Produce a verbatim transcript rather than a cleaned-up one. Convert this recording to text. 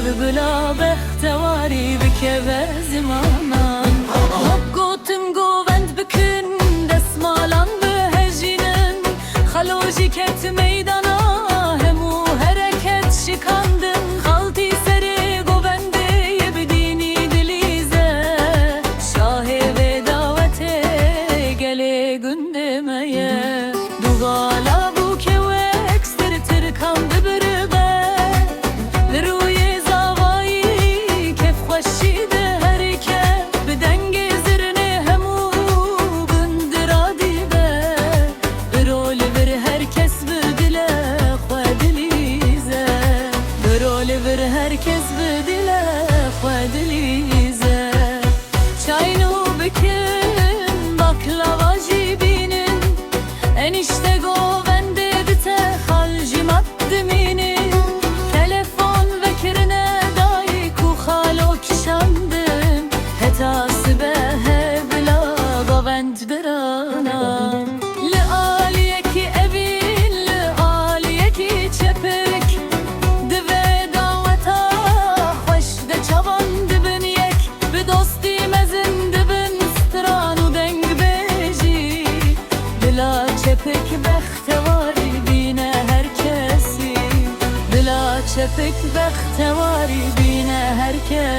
Bila bextewarî bikeve zimanan. Hop gotim govend bikin, destmalan bihejînin. Xalo jî ket meydana, hemû hereket şikandin. Xaltî serê govendê ye bidînî dilîze. Şahê vê dawetê gelê gundê me ye. Dûvala bû kewek stir tirkan dibiribe. Li rûyê zavayî kêfxweşî diherike. Bi dengê zirnê hemû gund radîbe. Biro li vir her kes bi dile xwe dilîze. Biro li vir her kes bi dile xwe dilîze. Çay nû bikin, baklava jî bînin. Enişte govendê dite, xal jî mat dimînin. Telefon vekirine dayik û xalo kişandin. Heta sibe he bila govend birana. Li aliyekî evîn, li aliyekî çepik. Di vê daweta xweş de çavan dibin yek. Bi dostî mezin dibin stran û dengbêjî. Bila çepik bextewarî bîne her kesî. Bila çepik bextewarî bîne her kesî.